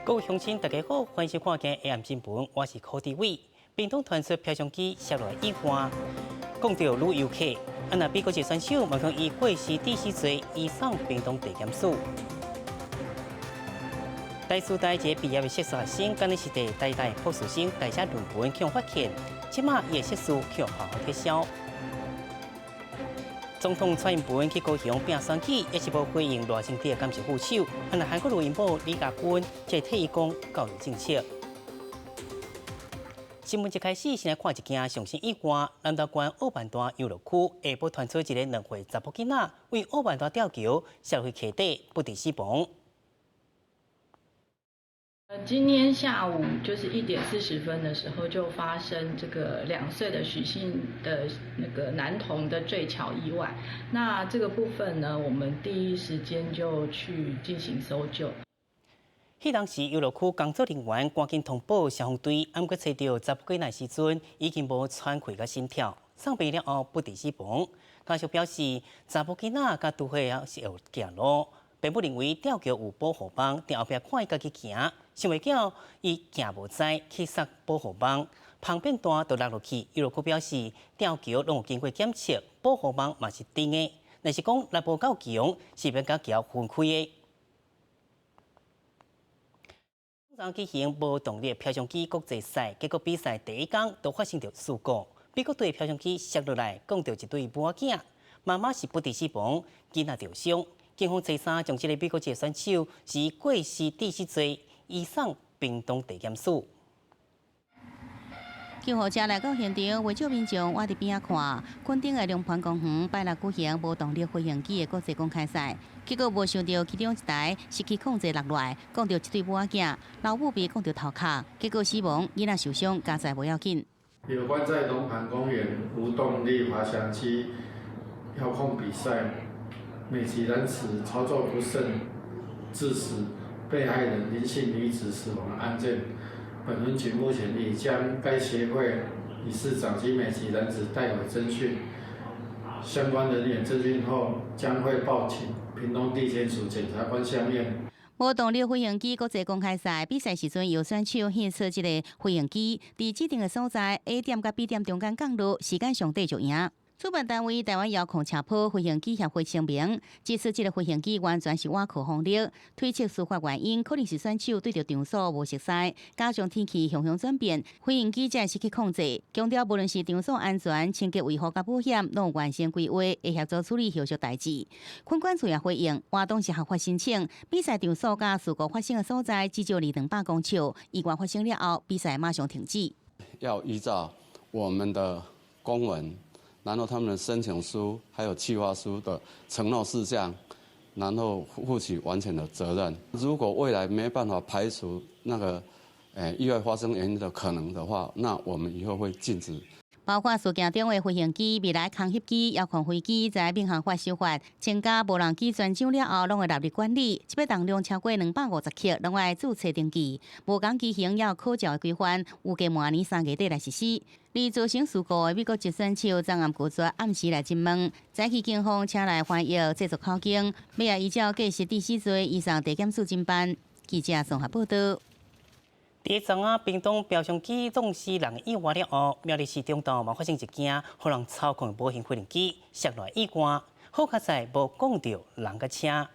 各位鄉親，大家好，歡迎收看今日新聞，我是柯志偉。屏東傳出飄翔機摔落意外，講到旅遊客，啊若美國籍選手嘛講伊過失致死罪移送屏東地檢署。台師大一个畢業的碩士學生，今日是佇台大博士生代寫論文予發現，這馬伊的碩士予學校撤銷。總統蔡英文去高雄拼選舉，也是無回應賴清德敢是副手。啊，若韓國瑜某李家君則替伊講教育政策。新聞一開始，先來看一件傷心意外。南投縣奧萬大遊樂區下晡傳出一个2歲查埔囡仔，為奧萬大吊橋摔落溪底，不治死亡。今天下午就是1點40分的時候，就發生這個2歲的許姓的那個男童的墜橋意外。那這個部分呢，我們第一時間就去進行搜救。彼當時遊樂區工作人員趕緊通報消防隊，毋過揣著查埔囡仔時陣已經無喘氣佮心跳，送病了後不治死亡。家屬表示，查埔囡仔佮拄伙是會行路，並不認為吊橋有保護網，佇後壁看伊家己行，想袂到伊行無知去觸保護網，旁邊大就落落去。遊樂區表示，吊橋攏有經過檢測，保護網嘛是真的，若是講若無夠強，是欲共橋分開的。昨舉行無動力飄翔機國際賽，結果比賽第一工就發生著事故。美國隊飄翔機摔落來，摃著一對母仔，媽媽是不治死亡，囡仔著傷。警方初三將這个美國籍選手是過失致死罪移送屏東地檢署。救護車來到現場，袂少民眾倚佇邊仔看。墾丁的龍盤公園拜六舉行無動力飛行機的國際公開賽，結果無想著其中一台失去控制落來，摃著一對母仔，老母被摃著頭殼，結果死亡，囡仔受傷，佳哉無要緊。有關在龍盤公園無動力滑翔機遙控比賽，美籍男子操作不慎致使被害人林姓女子死亡案件，本分局目前已將該協會理事長及美籍男子帶回偵訊，相關人員偵訊後將會報請屏東地檢署檢察官相驗。無動力飛行機國際公開賽比賽時陣，由選手獻出這个飛行機，佇指定的所在 A 點佮 B 點中間降落，時間上短就贏。主辦單位台灣遙控斜坡飛行機協會聲明，指出這个飛行機完全是倚靠風力，推測事發原因可能是選手對著場所無熟悉，加上天氣雄雄轉變，飛行機才失去控制。強調無論是場所安全、清潔維護佮保險，攏有完善規劃，會協助處理後續代誌。墾管處也回應，活動是合法申請，比賽場所佮事故發生的所在至少離200公尺，意外發生了後，比賽馬上停止。要依照我們的公文，然後他們的申請書還有計劃書的承諾事項，然後負起完全的責任。如果未來沒辦法排除那個意外發生原因的可能的話，那我們以後會禁止。包括事件中的飛行機、未來空翕機、遙控飛機，在民航法修法，增加無人機專章了後，攏會納入管理。這擺重量超過250克，攏愛註冊登記。無仝機型要考照的規範，預計明年3月底來實施。而造成事故的美國籍選手昨暗拒絕暗時來質問，早起警方請來翻譯製作口供，欲依照過失致死罪移送地檢署偵辦。記者綜合報道。佇昨仔屏東飄翔機撞死人意外了後，苗栗市中晝嘛發生一件予人操控無形飛行機摔落意外，好佳哉無摃著人佮車。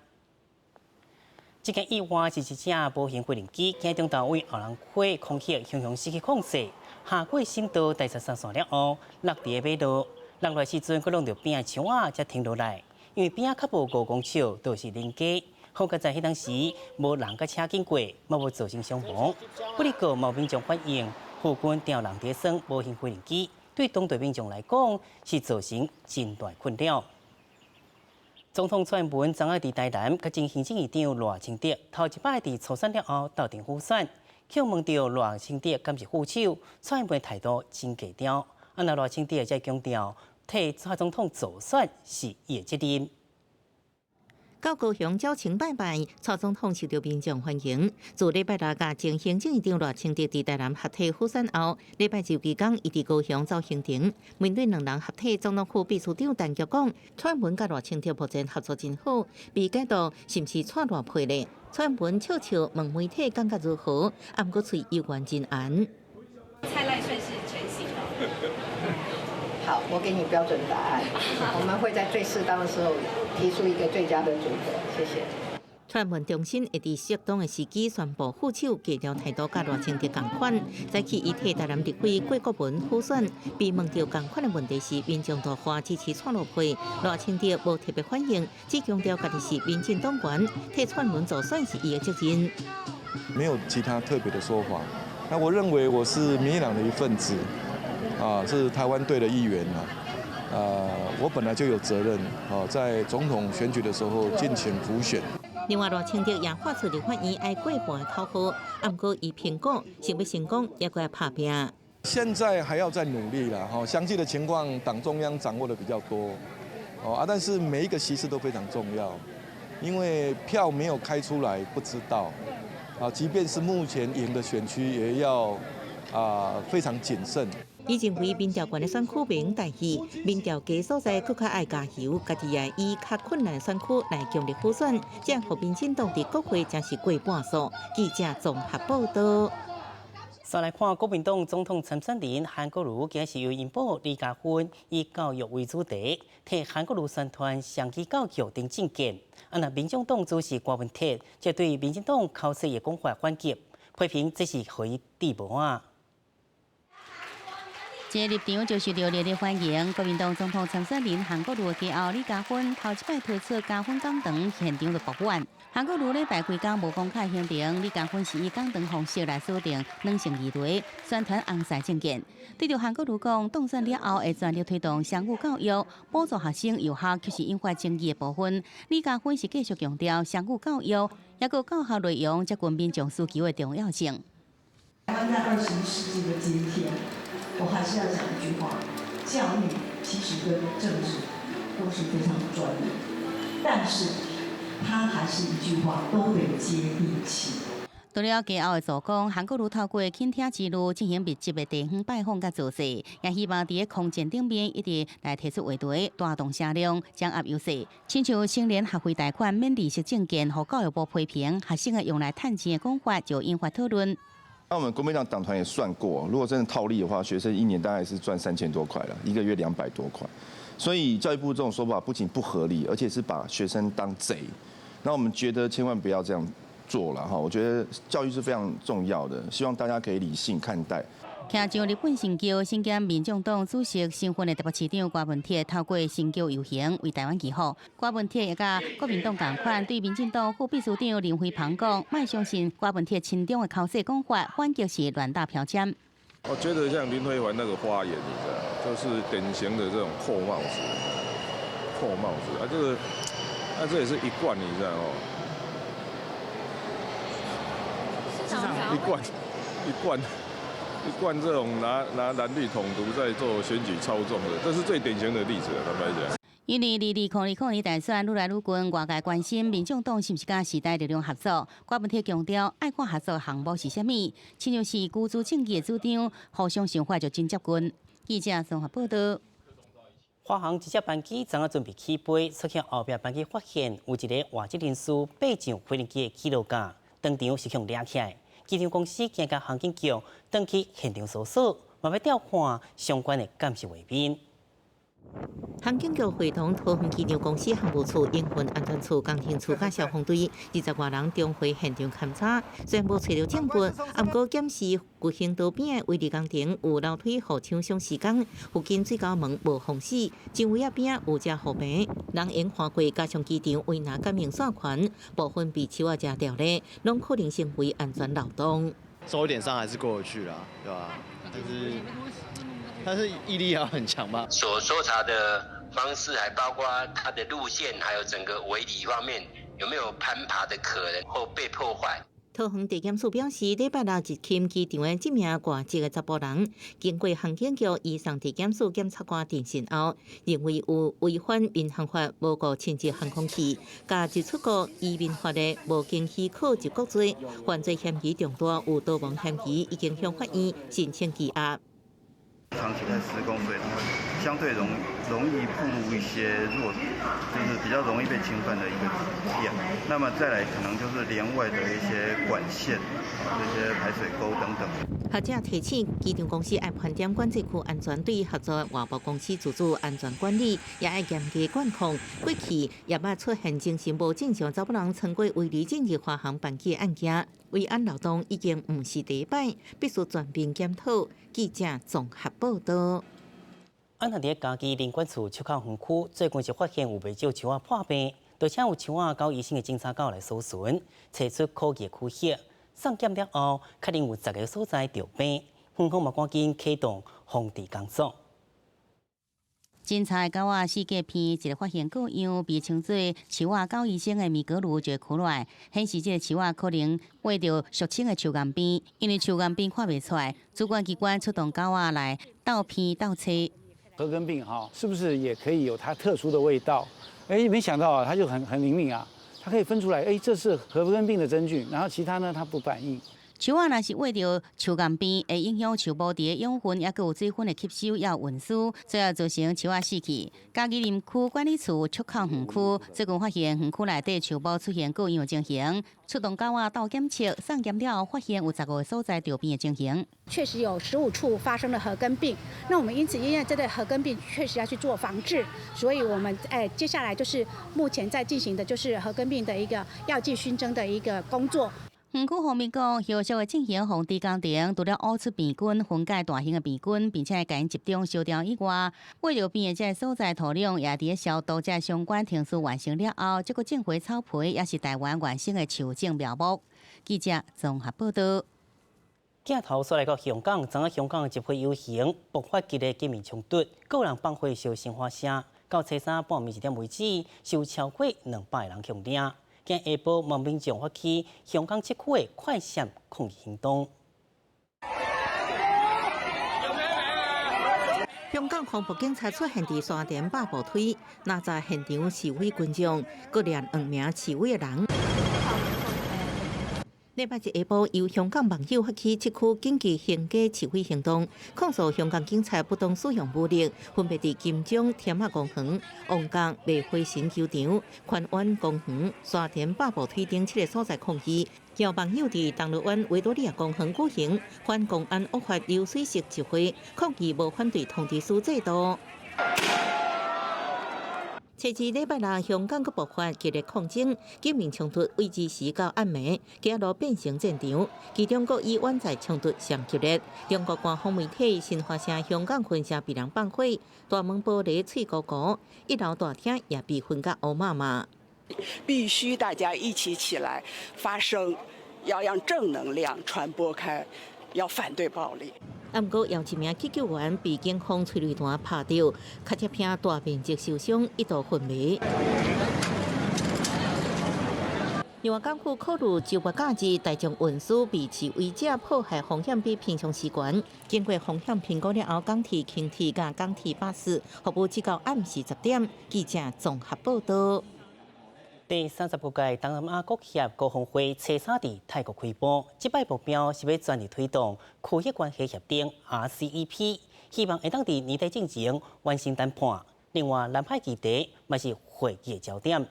這件意外是一隻無形飛行機，今中晝為後龍溪空域雄雄失去控制，下過省道台十三線了後，落佇个馬路，落來時陣，閣挵著邊仔牆仔才停落來，因為邊仔較無5公尺，就是人家。好佳哉彼當時無人佮車經過，嘛無造成傷亡。不過，嘛有民眾反映，附近常人佇耍無形飛行機，對當地民眾來講是造成真大困擾。總統蔡英文昨仔佇台南，佮前行政院長賴清德頭一擺佇初選了後鬥陣輔選，去問著賴清德敢是副手，蔡英文態度真低調。啊，若賴清德則強調，替蔡總統助選是伊的責任。到高雄繳清拜拜，蔡總統受到民眾歡迎。自禮拜六共前行政院長賴清德佇台南合體輔選後，禮拜日期間伊佇高雄走行程。面對兩人合體，總統府秘書長陳菊講，蔡英文佮賴清德目前合作真好，未解讀是毋是蔡賴配咧？蔡英文笑笑問媒體感覺如何，啊毋過喙猶原真絚。蔡賴算是成型了。好，我給你標準答案。我們會在最適當的時候提出一個最佳的組合。謝謝。蔡英文重申會佇適當的時機宣布副手基調態度佮賴清德仝款。早起伊替台南立委郭國文輔選，被問到仝款的問題時，民眾大喊支持蔡賴配，賴清德無特別反應，只強調家己是民進黨員，替蔡英文助選是伊的責任。沒有其他特別的說法。那我認為我是民進黨的一份子，啊，是台灣隊的一員啊。我本來就有責任，啊，在總統選舉的時候進行輔選。另外，賴清德也發出立法院愛過半的口號，啊，毋過伊評估想欲成功，猶閣愛拍拚。現在還要再努力啦，哈，詳細的情況黨中央掌握的比較多，哦啊，但是每一個席次都非常重要，因為票沒有開出來不知道，啊，即便是目前贏的選區，也要啊非常謹慎。伊認為民調懸的選區袂用代替，民調低所在閣較愛加油，家己也以較困難選區來強力輔選，這樣予民進黨佇國會才是過半數。記者綜合報道。再來看國民黨總統參選人韓國瑜，今日是由𪜶某李佳芬以教育為主題，替韓國瑜宣傳雙語教育等政見。啊，若民眾黨主席郭文鐵則對民進黨口說的講法反擊，批評這是予伊戴帽仔。這個入場就受到熱烈歡迎。國民黨總統參選人韓國瑜的家後李佳芬頭一擺推出佳芬講堂，現場就爆滿。韓國瑜禮拜規工無公開行程，李佳芬是以講堂方式來鎖定兩性議題，宣傳紅色政見。對著韓國瑜講，當選了後會全力推動雙語教育，補助學生有效及時引發爭議的部分。李佳芬是繼續強調雙語教育，抑閣教學內容接近民眾需求的重要性。台灣在21世紀的今天，我還是要講一句話：教育其實跟政治都是非常專業，但是它還是一句話，都得接地氣。除了家後的助攻，韓國瑜透過傾聽之旅進行密集的地方拜訪佮造勢，也希望佇咧空戰頂面一直來提出話題，帶動聲量，掌握優勢。親像成年學費貸款免利息政見，予教育部批評，學生的用來趁錢的講法就引發討論。那我們國民黨黨團也算過，如果真的套利的話，學生一年大概是賺3000多塊了，一個月200多塊。所以教育部這種說法不僅不合理，而且是把學生當賊。那我們覺得千萬不要這樣做了哈。我覺得教育是非常重要的，希望大家可以理性看待。徛上日本神轎，身兼民眾黨主席身份的台北市長郭文鐵透過神轎遊行為台灣祈福。郭文鐵也佮國民黨仝款，對民進黨副秘書長林飛帆講，莫相信郭文鐵親中的口說講法，反擊是亂打標籤。我覺得像林飛帆那個發言，你知道，就是典型的這種扣帽子，扣帽子啊，這個，啊，這也是一貫，你知道哦，一貫，一貫。一貫這種拿藍綠統獨在做選舉操縱的，這是最典型的例子。坦白講，因為2020年大選愈來愈近，外界關心民眾黨是毋是佮時代力量合作。郭文鐵強調，愛看合作項目是啥物，親像是孤注正義的主張，互相想法就真接近。記者綜合報道。華航一隻班機昨昏準備起飛，出現後壁班機發現有一个外籍人士爬上飛行機的起落架，當場是予掠起來。機場公司驚共航警局轉去現場搜索，嘛欲調看相關的監視畫面。航警局會同桃園機場公司航務處、營運安全處、工程處佮消防隊20外人巡回現場勘查，雖然無揣著證物，啊，毋過檢視舊行道邊的維理工程有樓梯護牆傷時工，附近水溝門無封死，周圍仔邊有遮護棚，人緣橫過，加上機場圍欄佮明線懸，部分被樹仔食掉咧，攏可能成為安全漏洞。受一點傷還是過得去啦，對吧？但是毅力要很強吧。所搜查的方式還包括它的路線，還有整個圍籬方面有沒有攀爬的可能或被破壞。桃園地檢署表示，禮拜六入侵機場的這名外籍的查埔人，經過航警局移送地檢署檢察官偵訊後，認為有違反民航法無故侵入航空器，佮入出國移民法的無經許可入國罪，犯罪嫌疑重大，有逃亡嫌疑，已經向法院申請羈押。長期在施工，所以它相對容易暴露一些弱，就是比較容易被侵犯的一個點。那麼再來可能就是連外的一些管線，啊，這些排水溝等等。學者提醒，機場公司愛盤點管制區安全，對合作外包公司自主安全管理，也愛嚴格管控。過去也捌出現精神無正常查埔人穿過圍籬進入華航班機案件，維安漏洞已經毋是第一擺，必須全面檢討。記者綜合報道。啊，那佇嘉義林管處出口園區，最近是發現有袂少樹仔破病，而且有樹仔交醫生的偵查狗來搜尋，揣出可疑的蛆屑，送檢了後，確認有10個所在著病，園方嘛趕緊啟動防治工作。偵查的狗仔四界鼻，一个發現個樣被稱做樹仔狗醫生的米格魯就會來，顯示這个樹仔可能患著俗稱的樹癌病，因為樹癌病看袂出來，主管機關出動狗仔來鬥鼻鬥揣。褐根病哈，是不是也可以有它特殊的味道？哎，沒想到啊，它就很靈敏啊，它可以分出來，哎，這是褐根病的真菌，然後其他呢，它不反應。樹仔若是患著樹癌病，會影響樹木佇个養分，抑閣有水分的吸收，抑有運輸，最後造成樹仔死去。嘉義林區管理處出口園區最近發現園區內底樹木出現各樣情形，出動狗仔鬥檢測，送檢了後發現有15個所在著病的情形。確實有15處發生了褐根病，那我們因此因為這個褐根病確實要去做防治，所以我們接下來就是目前在進行的就是褐根病的一個藥劑燻蒸的一個工作。園區方面講，後續會進行防治工程，除了挖出病菌、分解大型的病菌，並且共𪜶集中燒掉以外，為著病的這个所在土壤也佇咧消毒，這相關程序完成了後，這個種回草皮也是台灣原生的樹種苗木。記者綜合報道。鏡頭煞來到香港，昨昏香港集會遊行爆發激烈警民衝突，閣有人放火燒新華社。到初三半暝一點為止，有超過200人予掠。今下晡，嘛民眾發起香港七區的快閃抗議行動。香港防暴警察出現佇沙田百步梯，攔截現場示威群眾，閣掠兩名示威的人。禮拜一下晡，由香港網友發起七區緊急行街示威行動，控訴香港警察不當使用武力，分別佇金鐘添馬公園、旺角麥花臣球場、荃灣公園、沙田百步梯等七个所在抗議。有網友佇銅鑼灣維多利亞公園舉行反公安惡法流水式集會，抗議無反對通知書制度。初二禮拜六，香港閣爆發激烈抗爭，警民衝突對這時到暗暝，街路變成戰場，其中閣以灣仔衝突上激烈。中國官方媒體新華社香港分社被人放火，大門玻璃碎糊糊，一樓大廳也被焚甲烏麻麻。必須大家一起起來發聲，要讓正能量傳播開，要反對暴力。啊，毋過有一名急救員被警方催淚彈拍著，跤脊鼻大面積受傷，一度昏迷。另外，港府考慮周末假日大眾運輸被示威者破壞風險比平常時懸。經過風險評估了後，港鐵、輕鐵佮港鐵巴士服務直到暗時10點。記者綜合報道。第36屆東南亞國協高峰會初三佇泰國開幕，這擺目標是欲全力推動區域關係協定 RCEP，希望會當佇年底進前完成談判。另外，南海議題嘛是會議的焦點。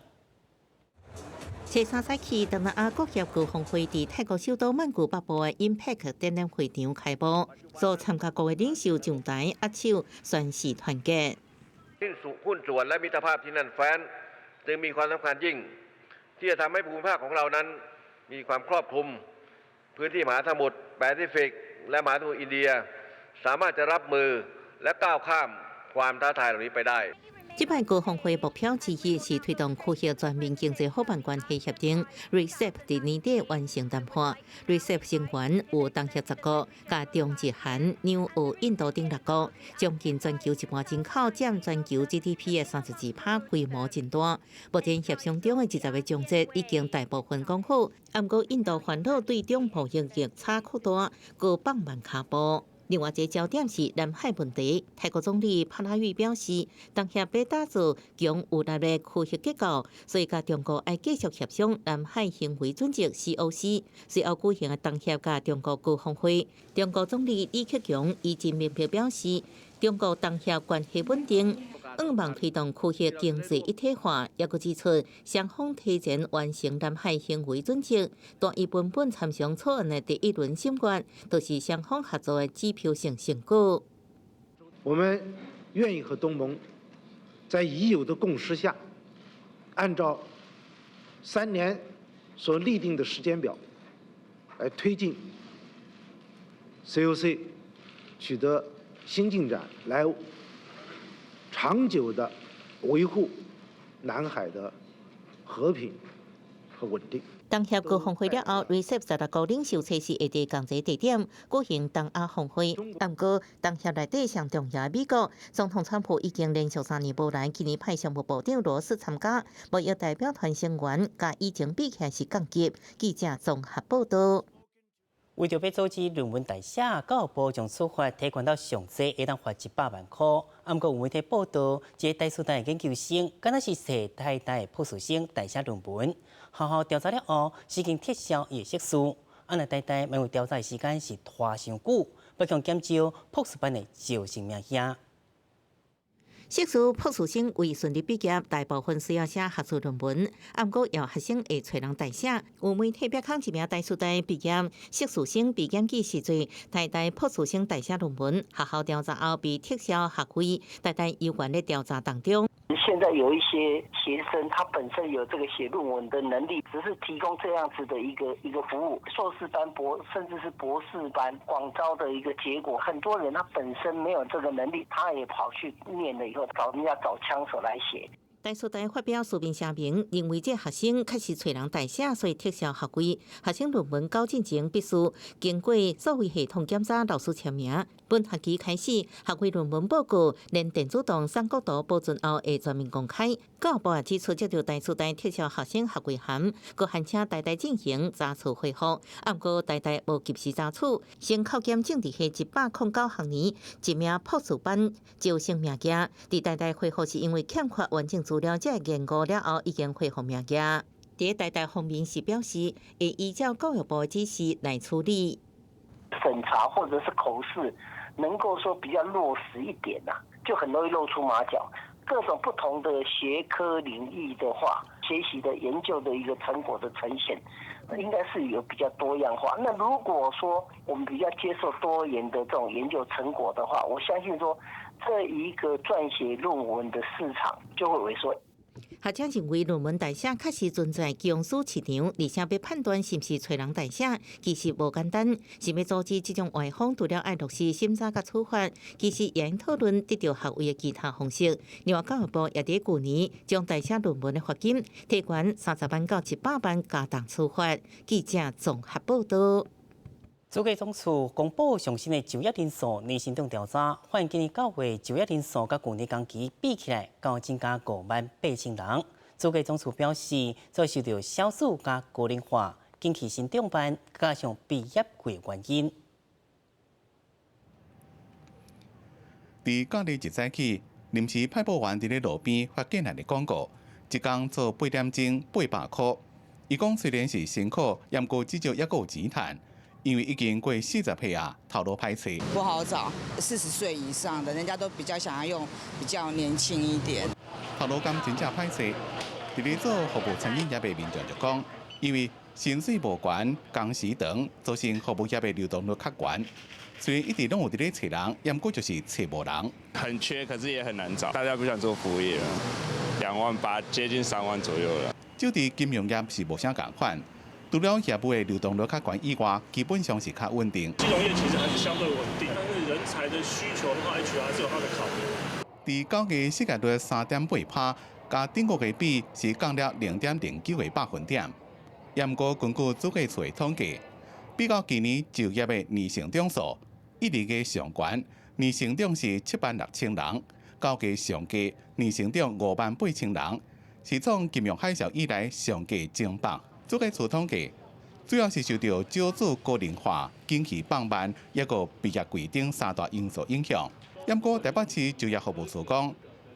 初三早起，東南亞國協高峰會佇泰國首都曼谷北部的 IMPACT 展覽會場開幕，所有參加國的領袖上台握手宣示團結。 หุ้นส่วนและมิตรภาพที่แน่นแฟ้นจึงมีความสำคัญยิ่งที่จะทำให้ภูมิภาคของเรานั้นมีความครอบคลุมพื้นที่มหาสมุทรแปซิฟิกและมหาสมุทรอินเดียสามารถจะรับมือและก้าวข้ามความท้าทายเหล่านี้ไปได้這擺高峰會目標之一是推動區域全面經濟夥伴關係協定（RCEP）佇年底完成談判。RCEP 成員有東協10國，佮中日韓、紐澳、印度等六國，將近全球一半人口，佔全球 GDP 的32%，規模真大。目前協商中的20個章節已經大部分講好，毋過印度煩惱對中貿易逆差擴大，閣放慢跤步。另外一個焦點是南海問題。泰國總理帕拉育表示，東協欲打造強有力的區域結構，所以佮中國愛繼續協商南海行為準則（COC）。隨後舉行的東協佮中國高峰會，中國總理李克強已經明確表示，中國東協關係穩定，向望推動區域經濟一體化，也閣指出雙方提前完成南海行為準則，單一文本參詳草案的第一輪審閱，就是雙方合作的指標性成果。我們願意和東盟在已有的共識下，按照3年所擬定的時間表來推進 COC 取得新進展，來長久的維護南海的和平和穩定。東協高峰會了後，RCEP 16國領袖初四會佇仝一個地點舉行東亞峰會。毋過，東協內底上重要的美國總統川普已經連續3年無來，今年派商務部長羅斯參加，貿易代表團成員佮以前比起來是降級。記者綜合報道。為著欲阻止論文代寫，教育部將處罰提懸到上濟會當罰100萬箍。毋過有媒體報道，這個台師大研究生，敢若是替台大博士生代寫論文。學校調查了後，已經撤銷伊的碩士。啊，若台大因為調查的時間是拖傷久，欲共減少博士班的招生名額。碩士博士生為順利畢業，大部分需要寫學術論文。毋過有學生會揣人代寫。有媒體曝光一名台師大畢業碩士生被檢舉是做台大博士生代寫論文，學校調查後被撤銷學位。台大猶原咧調查當中。現在有一些學生，他本身有這個寫論文的能力，只是提供這樣子的一個服務。碩士班、博甚至是博士班廣招的一個結果，很多人他本身沒有這個能力，他也跑去念了以後，找人家找槍手來寫。台師大發表書面聲明，認為這學生確實揣人代寫，所以撤銷學位。學生論文交進前必須經過數位系統檢查，老師簽名。本學期開始，學位論文報告連電子檔、三國圖保存後會全面公開。教育部也指出，接著台師大撤銷學生學位函，閣函請台大進行查處回覆。毋過台大無及時查處，先扣減政治系109學年一名博士班招生名額。佇台大回覆是因為欠缺完整資料，才會延誤了後已經恢復名額。佇台大方面是表示，會依照教育部的指示來處理。審查或者是口試，能夠說比較落實一點吶，就很容易露出馬腳。各種不同的學科領域的話，學習的研究的一個成果的呈現，應該是有比較多樣化。那如果說我們比較接受多元的這種研究成果的話，我相信說這一個撰寫論文的市場就會萎縮。學者認為論文代寫確實存在供需市場，而且欲判斷是毋是揣人代寫，其實無簡單。想欲阻止這種歪風，除了愛落實審查佮處罰，其實也應討論得著學位的其他方式。另外，教育部也佇舊年將代寫論文的罰金提懸30萬到100萬，加重處罰。記者綜合報道。主計總處公布上新的就業人數年成長調查，發現今年9月就業人數佮舊年同期比起來，閣增加5萬8千人。主計總處表示，這受著少子佮高齡化、景氣成長慢，加上畢業季原因。佇假日一早起，臨時派報員佇咧路邊發見難的廣告，一工做八點鐘800箍。伊講雖然是辛苦，毋過至少猶閣有錢趁。因為已經過40歲啊，頭路歹揣。不好找，40歲以上的，人家都比較想要用比較年輕一點。頭路敢真正歹揣，佇咧做服務餐飲業的民眾就講，因為薪水無懸，工時長，造成服務業的流動率較懸。雖然一直攏有佇咧揣人，毋過就是揣無人。很缺，可是也很難找。大家不想做服務業，2萬8，接近3萬左右了。就佇金融業是無啥仝款。除了業務的流動率較懸以外，基本上是較穩定。金融業其實還是相對穩定，但是人才的需求的話，HR 是有它的考量。佇9月失業率3.8%，佮頂個月比是降了0.09個百分點。毋過根據主計處的統計，比較今年就業的年成長數，1、2月上懸，年成長是76,000人；9月上低，年成長58,000人，是創金融海嘯以來上低增幅。主計處統計，主要是受著少子高齡化、景氣放慢，抑閣畢業季等三大因素影響。毋過台北市就業服務處講，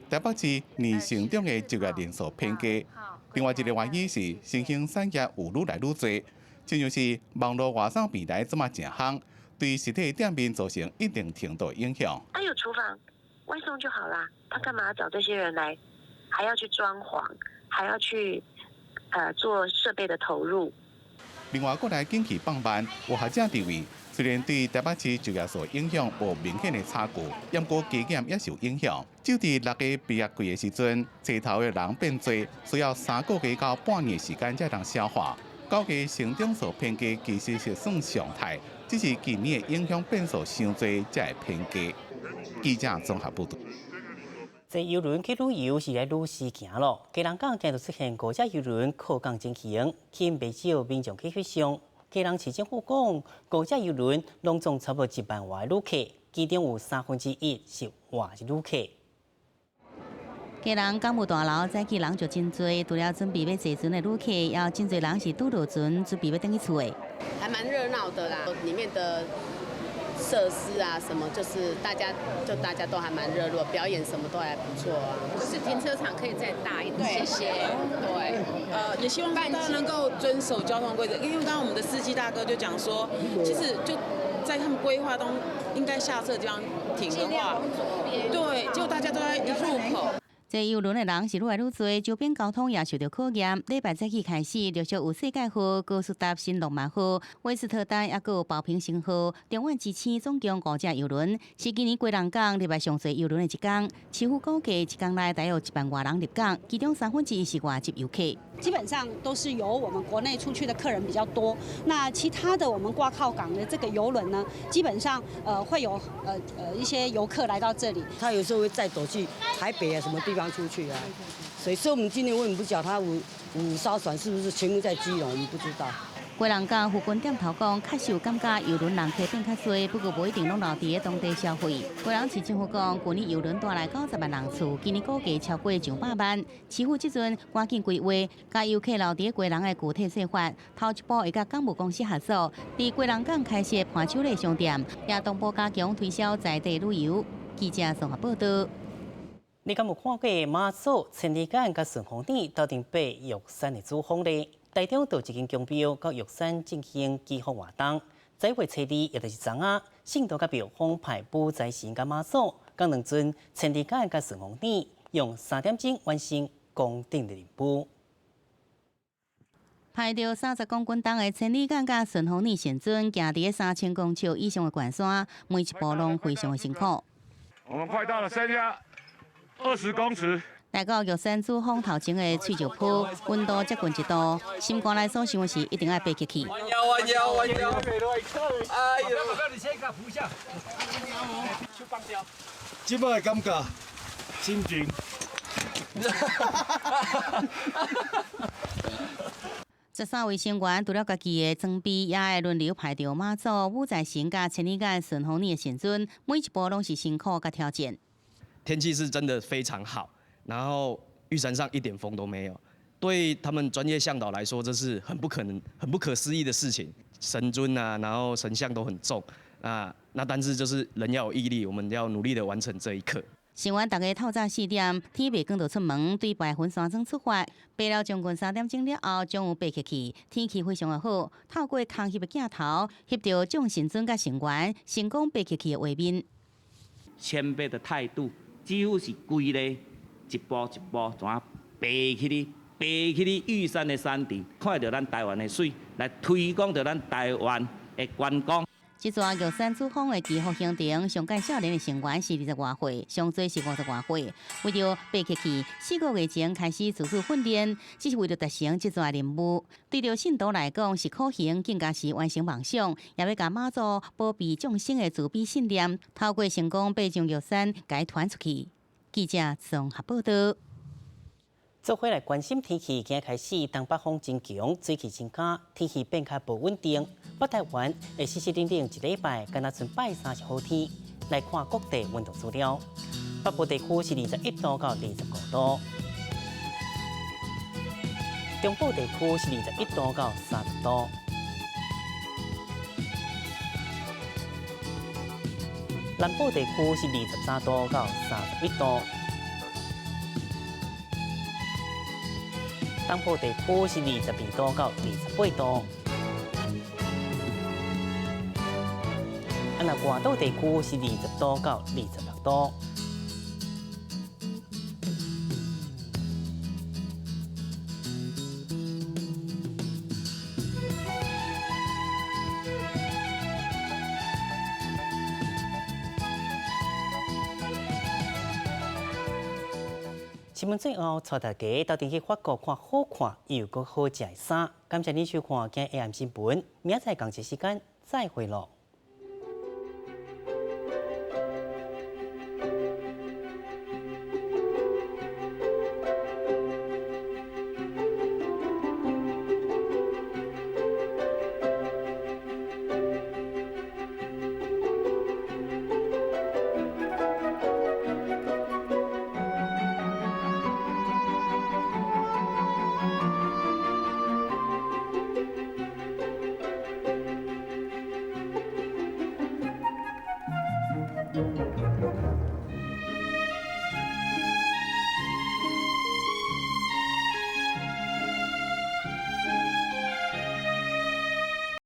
台北市年成長的就業人數偏低。另外一個原因是新興產業有愈來愈濟，親像是網路外送平台這麼誠夯，對實體店面造成一定程度的影響。他有廚房，外送就好啦。他幹嘛找這些人來，還要去裝潢，還要去做設備的投入？另外，國內景氣放慢，有學者認為，雖然對台北市就業數影響無明顯的差距，毋過加減也受影響。就佇6月畢業季的時陣，冊頭的人變濟，需要3個月到半年時間才通消化。9月成長數偏低，其實是算常態，只是今年的影響變數傷濟，才會偏低。記者綜合報道。坐郵輪去旅遊是來愈時行囉，基隆港今日出現五隻郵輪靠港情形，吸引袂少民眾去翕相。基隆市政府講，五隻郵輪攏總差不多1萬外旅客，其中有1/3是外籍旅客。基隆港務大樓早起人就真濟，除了準備欲坐船的旅客，也有真濟人是拄落船準備欲轉去厝的。還蠻熱鬧的啦，裡面的設施啊，什麼就是大家都還蠻熱絡，表演什麼都還不錯啊。就是停車場可以再大一點，謝謝。對，也希望大家能夠遵守交通規則，因為剛剛我們的司機大哥就講說，其實就在他們規劃中應該下車的地方停的話，對，結果大家都在一入口。坐郵輪的人是愈來愈濟，周邊交通也受著考驗。禮拜早起開始，陸續有世界號、高斯達新浪漫號、威斯特丹，抑閣有寶瓶星號、中遠之星，總共五隻郵輪，是今年基隆港入來上濟郵輪的一天。市府估計一天內大約1萬外人入港，其中1/3是外籍遊客。基本上都是由我們國內出去的客人比較多，那其他的我們掛靠港的這個郵輪呢，基本上會有一些遊客來到這裡。他有時候會載走去台北啊，什麼地方出去啊，所以說我們今年為什麼不曉他五五艘船是不是全部在基隆，我們不知道。基隆港副軍點頭講，確實有感覺郵輪人客變較濟，不過無一定攏留佇咧當地消費。基隆市政府講，去年郵輪帶來90萬人次，今年估計超過上百萬。市府這陣趕緊規劃，共遊客留佇咧基隆的具體計劃，頭一步會佮港務公司合作，佇基隆港開設伴手禮商店，也同步加強推銷在地旅遊。記者綜合報道。你敢有看過媽祖千里眼佮順風耳鬥陣爬玉山的主峰呢？台中就一間宮廟到玉山進行祈福活動。10月初2，也就是昨仔，信徒佮廟方派武財神佮媽祖，共兩尊千里眼佮順風耳，用3點鐘完成攻頂的任務。排著30公斤重的千里眼佮順風耳神尊，行佇3000公尺以上的懸山，每一步攏非常的辛苦。我們快到了，剩下20公尺。來到玉山主峰頭前的翠石坡，溫度接近1度，心肝內所想的是一定愛爬起去。彎腰彎腰彎腰！哎呦！你先給扶一下。這擺的感覺，心情。13位成員除了家己的裝備，也會輪流排著媽祖、武財神佮千里眼、順風耳的神尊，每一步攏是辛苦佮挑戰。天氣是真的非常好，然後玉山上一點風都沒有，對他們專業嚮導來說，這是很不可能、很不可思議的事情。神尊啊，然後神像都很重啊，那但是就是人要有毅力，我們要努力的完成這一刻。成員逐家透早4點，天未光就出門，對白雲山莊出發。爬了將近3點鐘了後，終於爬起去。天氣非常的好，透過空翕的鏡頭，翕著眾神尊佮成員成功爬起去的畫面。謙卑的態度，幾乎是規个一步一步怎啊爬起去，爬起去玉山的山頂，看著咱台灣的水，來推廣著咱台灣的觀光。這逝玉山主峰的祈福行程，上屆少年的成員是20外歲，上濟是50外歲。為著爬起去，4個月前開始自主訓練，只是為著達成這逝任務。對著信徒來講是苦行，更加是完成夢想，也欲共媽祖保庇眾生的慈悲信念，透過成功爬上玉山，共伊傳出去。記者綜合報道。做伙來關心天氣，今日開始東北風增強，水汽增加，天氣變較無穩定。北台灣會四四冷冷一禮拜，敢若賰拜三是好天。來看各地溫度資料，北部地區是21度到25度，中部地區是21度到30度，南部地區是23度到31度。東部地區是22度到28度，啊，若外島地區是20度到26度。新聞最後，帶大家鬥陣去法國看好看又閣好食的衫。感謝您收看今日 AM 新聞，明仔載仝一時間再會囉。